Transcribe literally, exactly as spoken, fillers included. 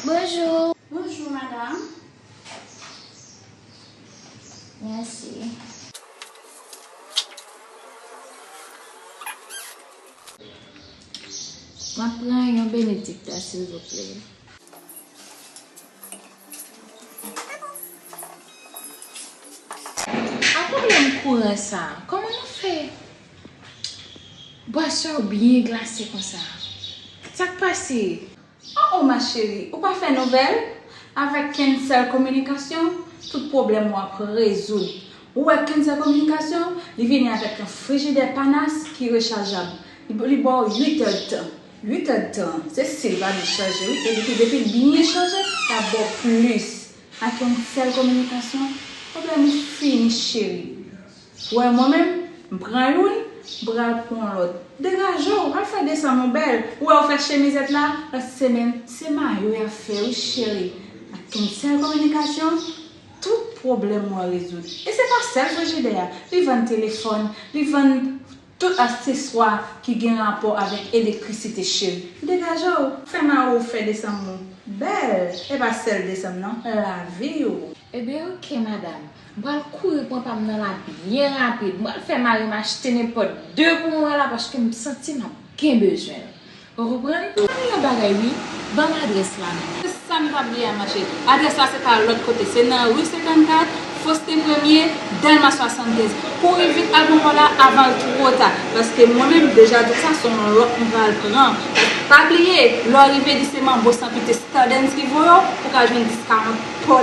Bonjou. Bonjou, madanm. Mèsi. M ap pran yon benedikta, silvouplè. A pwoblèm kouran sa, kòman nou fè? Bwason yo byen glase konsa. Sa k pase? Oh, oh, ma chérie, ou pa fè nouvèl? Avèk Kensel Kominikasyon, tout pwoblèm ou ap rezoud. Ou wè Kensel Kominikasyon, li vini avèk yon frijidè Panas ki rechajab. Li, li ba w uit èdtan. Uit èdtan, se si l pa byen chanje, wi. E depi, depi l byen chanje, l ap ba w plis. Ak Kensel Kominikasyon, pwoblèm ou fini, cheri. Ou wè mwen menm, m pran youn, m pral pran lòt. Degaje w, al fè desanm ou bèl. Ou wè ou fè chemizèt la, lòt semèn, se mayo y ap fè wi cheri. Ak Kensel Kominikasyon, tout pwoblèm ou a rezoud. E se pa sèl frijidè a, li vann telefòn, li vann tout akseswa ki gen rapò avèk elektrisite cheri. Degaje w, fè mayo w fè desanm ou bèl. E pa sèl desanm non, lavi w. Ebyen, oke, madanm. M pral kouri pran pa m nan la byen rapid. M pral fè mari m achte nenpòt de pou mwen la, paske m santi m ap gen bezwen l. Ou konprann? Ban m yon bagay, wi. Ban m adrès la non. Se sa m pa bliye a, ma chérie. Adrès la se pa lòt kote. Se nan ri senkannkat, Faustin Premier, Dèlma swasannkenz. Kouri vit al pran kò la avan l twò ta. Paske mwen menm, deja, tout sa se yon lòt m pral pran. Pa bliye, lè w rive, di se manbo san pite Stardens ki voye w, ou ka jwenn diskawon.